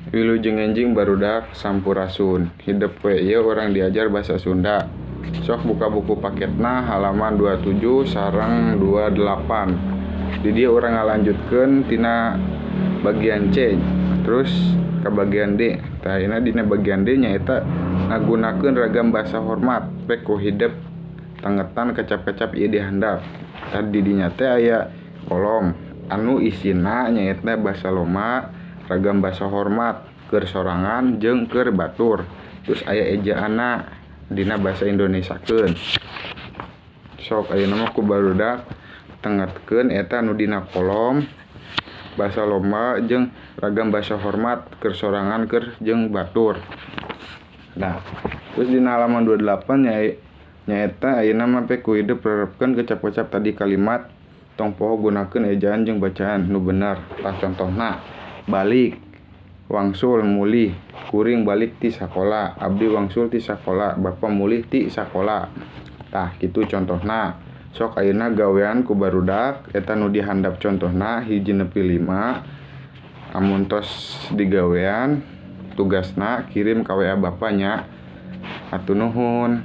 Wilujeng enjing barudak sampurasun. Hidep we ieu urang diajar basa Sunda. Sok buka buku paketna halaman 27 sareng 28. Di dieu urang ngalanjutkeun tina bagian C terus ka bagian D. Tah ayeuna dina bagian D nyaeta ngagunakeun ragam basa hormat pek ku hidep tangetan kecap-kecap ieu di handap. Tah di dinya teh aya kolom anu isina nyaeta basa loma, ragam basa hormat keur sorangan jeung keur batur. Terus aya ejaanna dina basa Indonesiakeun. Sok ayeuna mah ku barudak tengetkeun eta nu dina kolom basa loma jeung ragam basa hormat keur sorangan keur jeung batur. Nah, terus dina halaman 28 nyaeta ayeuna mah pek ku hidep rerepkeun kecap-kecap tadi kalimat tong poho gunakeun ejaan jeung bacaan nu bener. Tah contohna balik wangsul mulih kuring balik ti sakola, abdi wangsul ti sakola, bapa mulih ti sakola. Tah kitu contohna. Sok ayeuna gawean ku barudak eta nu dihandap contohna 1 nepi 5. Amun tos digawean tugasna kirim ka WA bapa nya. Hatur nuhun.